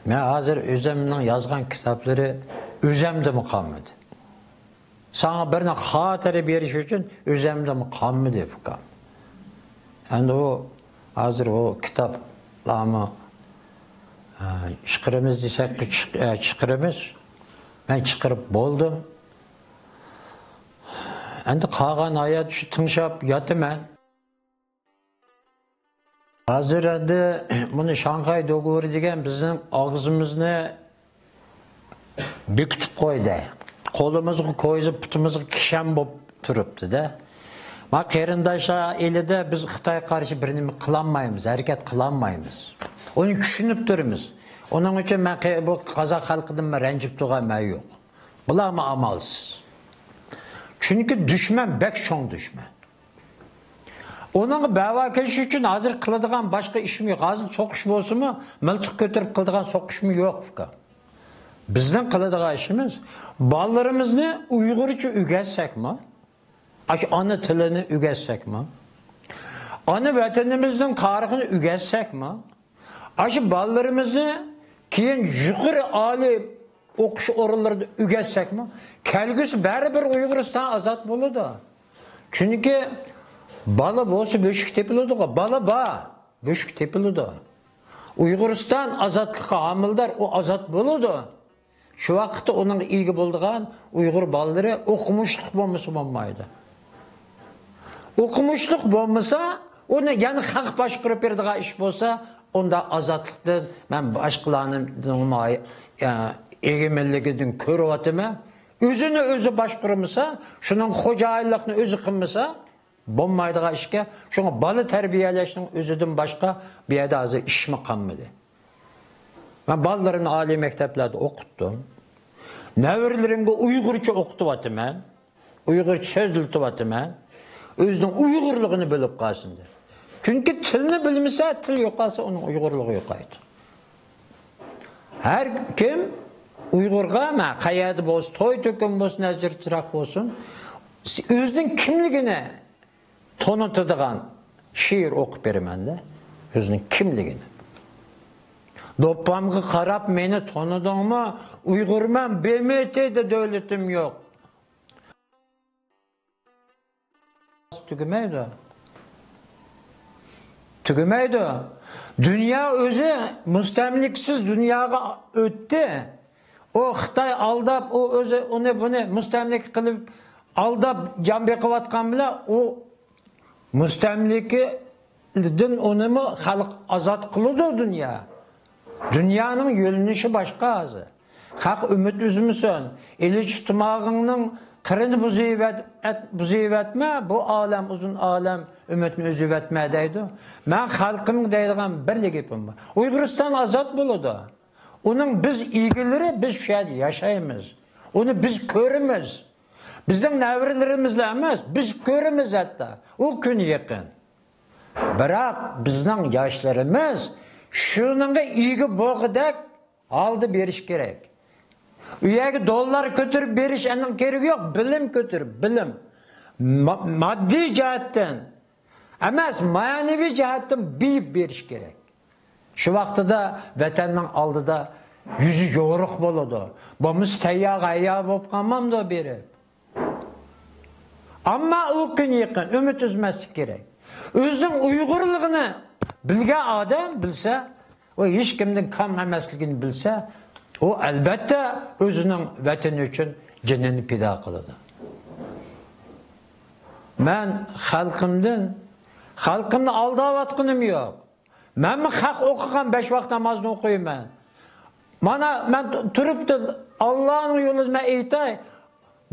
مەن ھازىر ئۆزۈمنىڭ يازغان كىتابلىرى ئۆزۈمدىمۇ قالمىدى. ساڭا بىرنى خاتىرە بېرىش ئۈچۈن ئۆزۈمدىمۇ قالمىدى، ئۇكام. ئەمدى ئۇ ھازىر ئۇ كىتابلارمۇ، ئە، چىقىرىمىز دېسەك، چىق-، ئە، چىقىرىمىز. مەن چىقىرىپ بولدۇم. ئەمدى قالغان ھايات شۇ تىڭشاپ ياتىمەن. ھازىر ئەمدى مۇنى شاڭخەي دوگوۋورى دېگەن بىزنىڭ ئاغزىمىزنى بېكىتىپ قويدى. قولىمىزغا كويزا، پۇتىمىزغا كىشەن بولۇپ تۇرۇپتۇ-دە. ما قېرىنداشلار ئېلىدە بىز خىتايغا قارشى بىر نېمە قىلالمايمىز، ھەرىكەت قىلالمايمىز. ئۇنى چۈشىنىپ تۇرىمىز. ئۇنىڭ ئۈچۈن مەن قې-، بۇ قازاق خەلقىدىن مەن رەنجىپ تۇرغان مەن يوق. بۇلارمۇ ئامالسىز. چۈنكى دۈشمەن بەك چوڭ دۈشمەن. ئۇنىڭغا بەۋا كېلىش ئۈچۈن ھازىر قىلىدىغان باشقا ئىشمۇ يوق. ھازىر سوقۇش بولسىمۇ، مىلتىق كۆتۈرۈپ قىلىدىغان سوقۇشمۇ يوق، ئۇكا. بىزنىڭ قىلىدىغان ئىشىمىز، بالىلىرىمىزنى ئۇيغۇرچە ئۆگەتسەكمۇ، ئاشۇ ئانا تىلىنى ئۆگەتسەكمۇ، ئانا ۋەتىنىمىزنىڭ تارىخىنى ئۆگەتسەكمۇ، ئاشۇ بالىلىرىمىزنى كېيىن يۇقىرى ئالىي ئوقۇش ئورۇنلىرىدا ئۆگەتسەكمۇ، كەلگۈسى بەرىبىر ئۇيغۇرىستان ئازاد بولىدۇ. چۈنكى بالا بولسا بۆشۈك تېپىلىدىغۇ، بالا بار، بۆشۈك تېپىلىدۇ. ئۇيغۇرىستان ئازادلىققا ھامىلىدار، ئۇ ئازاد بولىدۇ. شۇ ۋاقىتتا ئۇنىڭغا ئىگە بولىدىغان ئۇيغۇر بالىلىرى ئوقۇمۇشلۇق بولمىسا بولمايدۇ. ئوقۇمۇشلۇق بولمىسا، ئۇنى يەنە خەق باشقۇرۇپ بېرىدىغان ئىش بولسا، ئۇندا ئازادلىقتىن مەن باشقىلارنىڭ ئېگىمەنلىكىدىن كۆرۈۋاتىمەن. ئۆزىنى ئۆزى باشقۇرمىسا، شۇنىڭ خوجايىنلىقنى ئۆزى قىلمىسا، بولمايدىغان ئىشكەن. شۇڭا بالا تەربىيەلەشنىڭ ئۆزىدىن باشقا بۇ يەردە ھازىر ئىشمۇ قالمىدى. مەن بالىلىرىمنى ئالىي مەكتەپلەردە ئوقۇتتۇم. نەۋرىلىرىمگە ئۇيغۇرچە ئوقۇتۇۋاتىمەن. ئۇيغۇرچە سۆزلىتىۋاتىمەن. ئۆزىنىڭ ئۇيغۇرلۇقىنى بىلىپ قالسۇن دەپ. چۈنكى تىلنى بىلمىسە، تىل يوقالسا، ئۇنىڭ ئۇيغۇرلۇقى يوقايدۇ. ھەر كىم ئۇيغۇرغا، مە، قەيەردە بولسا، توي تۆكۈن بولسۇن، ھەزرىتىراق بولسۇن، ئۆزىنىڭ كىملىكىنى تونۇتىدىغان شېئىر ئوقۇپ بېرىمەن-دە، ئۆزىنىڭ كىملىكىنى. دوپپامغا قاراپ مېنى تونۇدۇڭمۇ؟ ئۇيغۇرمەن، ب م ت دە دۆلىتىم يوق. تۈگىمەيدۇ. تۈگىمەيدۇ. دۇنيا ئۆزى مۇستەملىكىسىز دۇنياغا ئۆتتى. ئۇ خىتاي ئالداپ، ئۇ ئۆزى ئۇنى بۇنى مۇستەملىكە قىلىپ، ئالداپ جان بېقىۋاتقان بىلەن ئۇ مۇستەملىكىدىن ئۇنىمۇ خەلق ئازاد قىلىدۇ دۇنيا. دۇنيانىڭ يۆنىلىشى باشقا ھازىر. خەق ئۈمىد ئۈزمىسۇن. ئىلىچ تۇماغىڭنىڭ قىرىنى بۇزۇۋەت-، ئەت-، بۇزۇۋەتمە، بۇ ئالەم ئۇزۇن ئالەم ئۈمىدنى ئۈزۈۋەتمە دەيدۇ. مەن خەلقىمگە دەيدىغان بىرلا گېپىم بار. ئۇيغۇرىستان ئازاد بولىدۇ. ئۇنىڭ بىز ئىگىلىرى، بىز شۇ يەردە ياشايمىز. ئۇنى بىز كۆرىمىز. بىزنىڭ نەۋرىلىرىمىزلا ئەمەس، بىز كۆرىمىز ھەتتا. ئۇ كۈن يېقىن. بىراق بىزنىڭ ياشلىرىمىز شۇنىڭغا ئىگە بولغۇدەك ھالدا بېرىش كېرەك. ئۇ يەرگە دوللار كۆتۈرۈپ بېرىش ئەنىڭ كېرىكى يوق، بىلىم كۆتۈرۈپ، بىلىم. ما-، ماددىي جەھەتتىن ئەمەس، مەنىۋى جەھەتتىن بېيىپ بېرىش كېرەك. شۇ ۋاقتىدا ۋەتەننىڭ ئالدىدا يۈزى يورۇق بولىدۇ. بولمىسا تەييارغا ھەييار بولۇپ قالمامدۇ بېرىپ؟ ئەمما ئۇ كۈن يېقىن، ئۈمىد ئۈزمەسلىك كېرەك. ئۆزىنىڭ ئۇيغۇرلۇقىنى بىلگەن ئادەم بىلسە، ئۇ ھېچكىمدىن كام ئەمەسلىكىنى بىلسە، ئۇ ئەلبەتتە ئۆزىنىڭ ۋەتىنى ئۈچۈن جېنىنى پىدا قىلىدۇ. مەن خەلقىمدىن، خەلقىمنى ئالداۋاتقىنىم يوق. مەنمۇ خەق ئوقۇغان بەش ۋاق نامازنى ئوقۇيمەن. مانا مەن تۇرۇپتۇ، ئاللانىڭ يولىدا مەن ئېيتاي،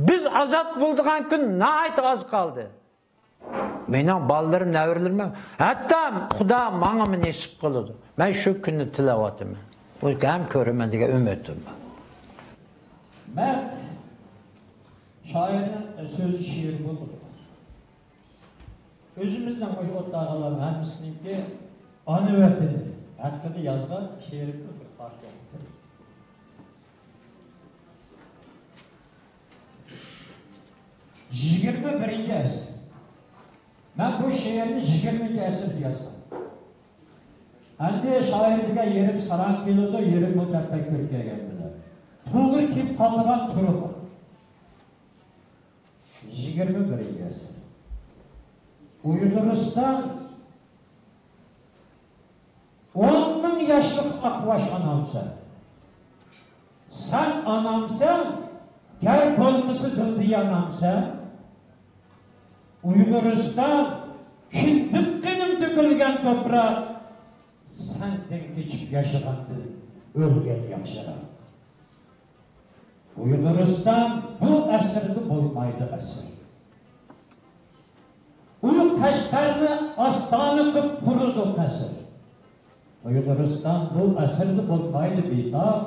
بىز ئازاد بولىدىغان كۈن ناھايىتى ئاز قالدى. مېنىڭ بالىلىرىم، نەۋرىلىرىم، ھەتتا خۇدا ماڭىمۇ نېسىپ قىلىدۇ. مەن شۇ كۈننى تىلەۋاتىمەن. بۇ ھەم كۆرىمەن دېگەن ئۈمىدىم بار. مەن شائىرنىڭ سۆزى، شېئىرى بولىدۇ. ئۆزىمىزنىڭ مۇشۇ ئولتۇرغانلارنىڭ ھەممىسىنىڭكى ئانا ۋەتىنى ھەققىدە يازغان شېئىرىمنى بىر پارچە ئوقۇپ بېرىمەن. يىگىرمە بىرىنچى ئەسىر. مەن بۇ شېئىرنى يىگىرمىنچى ئەسىردە يازغان. ئەمدى شائىر دېگەن يېرىم ساراڭ كېلىدۇ، يېرىم بۇ تەپەككۇر كەلگەن بىلەن. توغرا كېلىپ قالىدىغان تۇرۇق. يىگىرمە بىرىنچى ئەسىر. ئۇيغۇرىستان، ئون مىڭ ياشلىق ئاقباش ئانامسەن. سەن ئانامسەن، گەر بولمىسا دىلدا يانامسەن. ئۇيغۇرىستان، كىندىك قېنىم تۆكۈلگەن توپراق، سەندىن كېچىپ ياشىغاندىن ئۆلگەن ياخشىراق. ئۇيغۇرىستان، بۇ ئەسىردە بولمايدۇ ئەسىر. ئۇ قەشقەرنى ئاستانە قىلىپ قۇرىدۇ قەسىر. ئۇيغۇرىستان، بۇ ئەسىردە بولمايدۇ بىتاپ.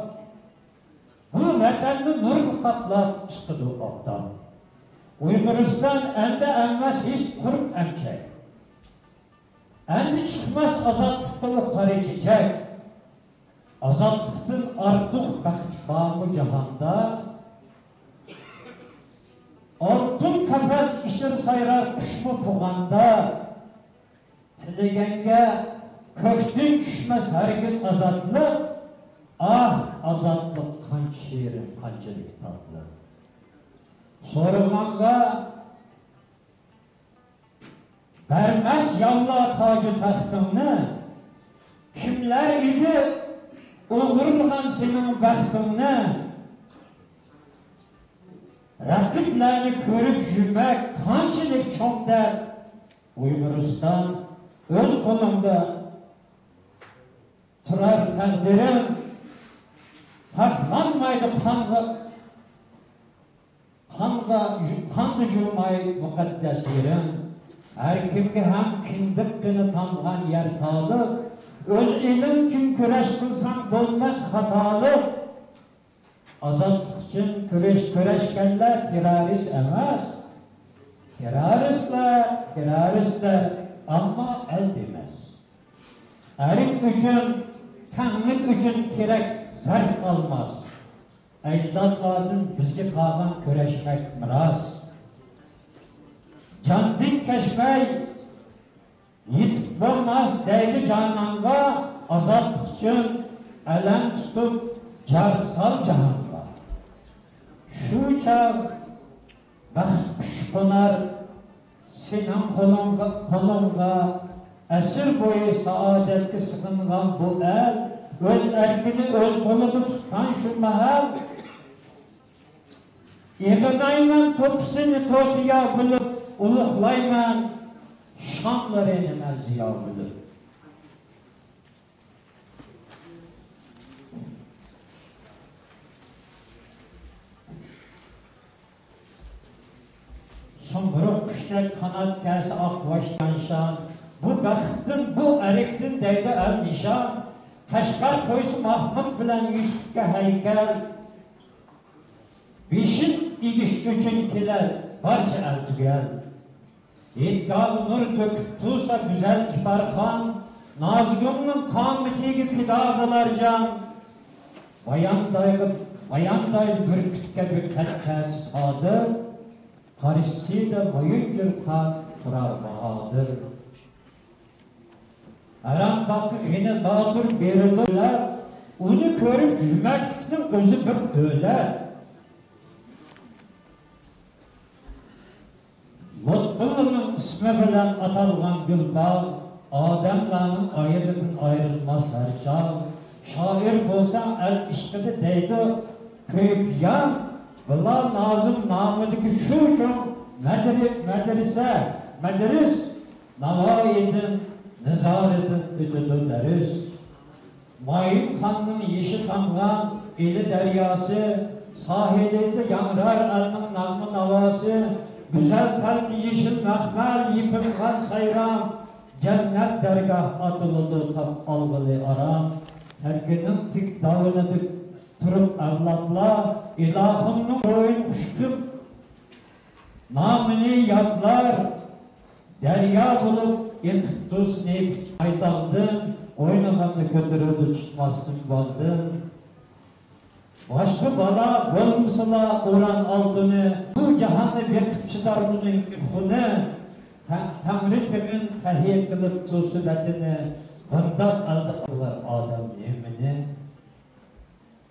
بۇ ۋەتەننى نۇرغا قاپلاپ چىقىدۇ ئاپتاپ. ئۇيغۇرىستان، ئەمدى ئەمەس ھېچ قۇرۇق ئەمچەك. ئەمدى چىقماس ئازادلىقتىن قارا چېچەك. ئازادلىقتىن ئارتۇق بەخت بارمۇ جاھاندا؟ ئالتۇن قەپەس ئىچىدە سايرار قۇشمۇ پۇغاندا؟ تىلىگەنگە كۆكتىن چۈشمەس ھەرگىز ئازادلىق. ئاھ، ئازادلىق قانچە شېرىن، قانچىلىك تاتلىق. سورىغانغا بەرمەس ياۋلار تاجۇ تەختىڭنى، كىملەر ئىدى ئوغرىلىغان سېنىڭ بەختىڭنى؟ رەقىبلەرنى كۆرۈپ يۈرمەك قانچىلىك چوڭ دەرد. ئۇيغۇرىستان، ئۆز قولۇڭدا تۇرار تەقدىرىڭ، ساقلانمايدۇ قانغا. قانغا، قاندا جۇماي مۇقەددەس يېرىڭ. ھەر كىمگە ھەم كىندىك قېنى تامغان يەر تالىپ، ئۆز ئېلىڭ ئۈچۈن كۈرەش قىلساڭ بولماس خاتالىق. ئازادلىق ئۈچۈن كۈرەش، كۈرەشكەنلەر تېررورىست ئەمەس. تېررورىستلار، تېررورىستلار، ئەمما ئەل دېمەس. ئەرك ئۈچۈن، تەڭلىك ئۈچۈن كېرەك زەرب ئالماس. ئەجدادلاردىن بىزگە قالغان كۈرەشمەك مىراس. جاندىن كەچمەي يېتىپ بولماس دەيدۇ جانانغا، ئازادلىق ئۈچۈن ئەلەم تۇتۇپ جار سال جاھانغا. شۇ چاغ بەخت قۇشى قونار سېنىڭ قولۇڭغا، قولۇڭغا. ئەسىر بويى سائادەتكە سېغىنغان بۇ ئەل، ئۆز ئەركىنى ئۆز قولىدا تۇتقان شۇ مەھەل. ئېغىنايمەن توپىسىنى توتىيا بىلىپ، ئۇلۇغلايمەن شانلىرىنى مەن زىيا بىلىپ. سۇمبۇرۇق قۇشتەك قانات كەلسە ئاقباش جانشان، بۇ بەختتىن، بۇ ئەركتىن دەيدۇ ئەل نىشان. قەشقەر قويسا ماخمۇت بىلەن يۈسۈپكە ھەيكەل. بېشىن ئېگىش ئۈچۈن كېلەر بارچە ئەل تۈگەل. ھېيتگاھى نۇر تۆكۈپ تۇرسا گۈزەل ئىپارخان، نازۇگۇمنىڭ قامىتىگە پىدا بولار جان. باياندايغا، بايانداي بۈركۈت كەبى قەد كەلسە سادىر، قارشىسىدا مايۇنجۇرقا تۇرار باھادىر. ھارامداغقا غېنى باتۇر بېرىدۇ دۆلەت، ئۇنى كۆرۈپ يۈرمەكلىكنىڭ ئۆزى بىر دۆلەت. لۇتپۇللانىڭ ئىسمى بىلەن ئاتالغان گۈلباغ، ئادەملەرنىڭ ئايىغىدىن ئايرىلماس ھەر چاغ. شائىر بولساڭ ئەل ئىشقىدا دەيدۇ كۆيۈپ يان، بىلال نازىم نامىدىكى شۇ چوڭ مەدرى-، مەدرىسە، مەدرىس، ناۋايىدىن، نىزارىدىن ئۆتىدۇ دەرس. مايىن قاننىڭ يېشى تامغان ئىلى دەرياسى، ساھىلىدا ياڭرار ئەلنىڭ نەغمە ناۋاسى، گۈزەل تەنگە يېشىل مەخمەل يېپىنغان سايرام، جەننەت دەرگاھ ئاتىلىدۇ تاپ ئالغىلى ئارام. تەركىنىڭ تىك داۋىنىدا تۇرۇپ ئەۋلادلار، ئىلاھىمنىڭ روھىنى خۇشتۇم نامىنى يادلار، دەريا بولۇپ ئېقىپ تۇرسۇن نېفىت مايداڭدىن، ئوينىغاندا كۆتۈرۈلدى چىقماستىن بالدىن. باشقا بالا بولمىسىلا ئۇران ئالتۇنى، بۇ جاھاننى بېقىپ چىدار ئۇنىڭ خۇنى. تەڭ-، تەڭرى تېغىن تەھىيە قىلىپ تۇرسا ۋەتىنى، بۇنداق ئەلدە قىلار ئادەم نېمىنى؟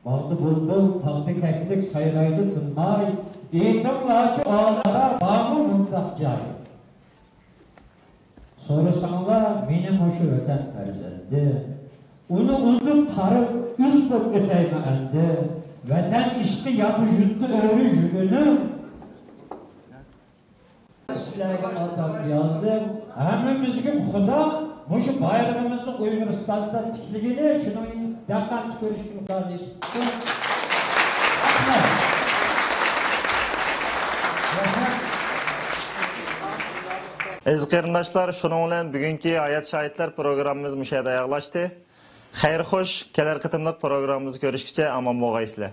باغدا بۇلبۇل، تاغدا كەكلىك سايرايدۇ تىنماي. ئېيتىڭلارچۇ ئالىملاردا بارمۇ مۇنداق جاي؟ سورىساڭلار مېنى مۇشۇ ۋەتەن پەرزەنتى. ئۇنى ئۇنتۇپ قارا ئۈز بولۇپ ئۆتەيمۇ ئەمدى؟ ۋەتەن ئىشقى ياقا يۇتتى ئۆرۈ يۈگۈنۈم. سىلەرگە ئاتاپ يازدىم. ھەممىمىزگە خۇدا مۇشۇ بايرىقىمىزنى ئۇيغۇرىستاندا تىكلىگىنى، شۇنىڭ دەققەت كۆرۈشكە خۇدا نېسىپ قىلسۇن. رەھمەت. رەھمەت. ئەزىز قېرىنداشلار، شۇنىڭ بىلەن بۈگۈنكى ھايات شاھىتلار پروگراممىمىز مۇشۇ يەردە ئاياغلاشتى. خەير خوش، كېلەر قېتىملىق پروگراممىمىزدا كۆرۈشكىچە ئامان بولغايسىلەر.